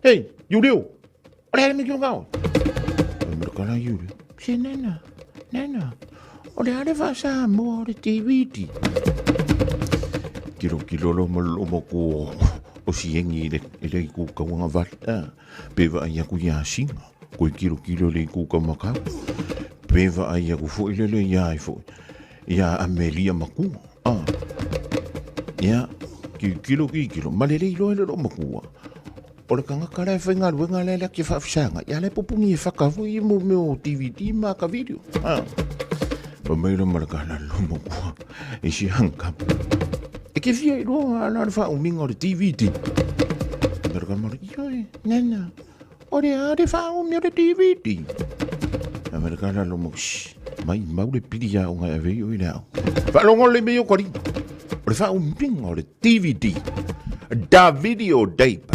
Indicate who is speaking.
Speaker 1: Hei, Iulio, o le a le mea kau. Amerikana Iulio. Se nena, nena, o le a le faa-Samoa o le DVD. Kilo kilo lo ma lo mo ku o siengi i le i le ku kauanga vale. Ah, pe vaai aku ia singa. Koe kilo kilo le ku kau makau. Pe vaai aku foi le le ia ai foi. Ia Amelia Makua. Ah. Ia, kilo kilo kilo. Ma le le iloa le lo makua. O le tagata la e faigaluega la e laki e faafesaga, ia la e pupungi e faka foi i mo mea o DVD ma ka video. Ah. Fai mai la ma le kalalo makua e si hanga. E ke fia iloa la le faaumiga o le DVD. Mera ka mara, ioe, nana, o le a le faaumi o le DVD. A mera kalalo mo, shh, mai mau le pili ia o ngai ave i o i le ao. Faalogo le mea o kalima. O le faaumiga o le DVD. Da video tape.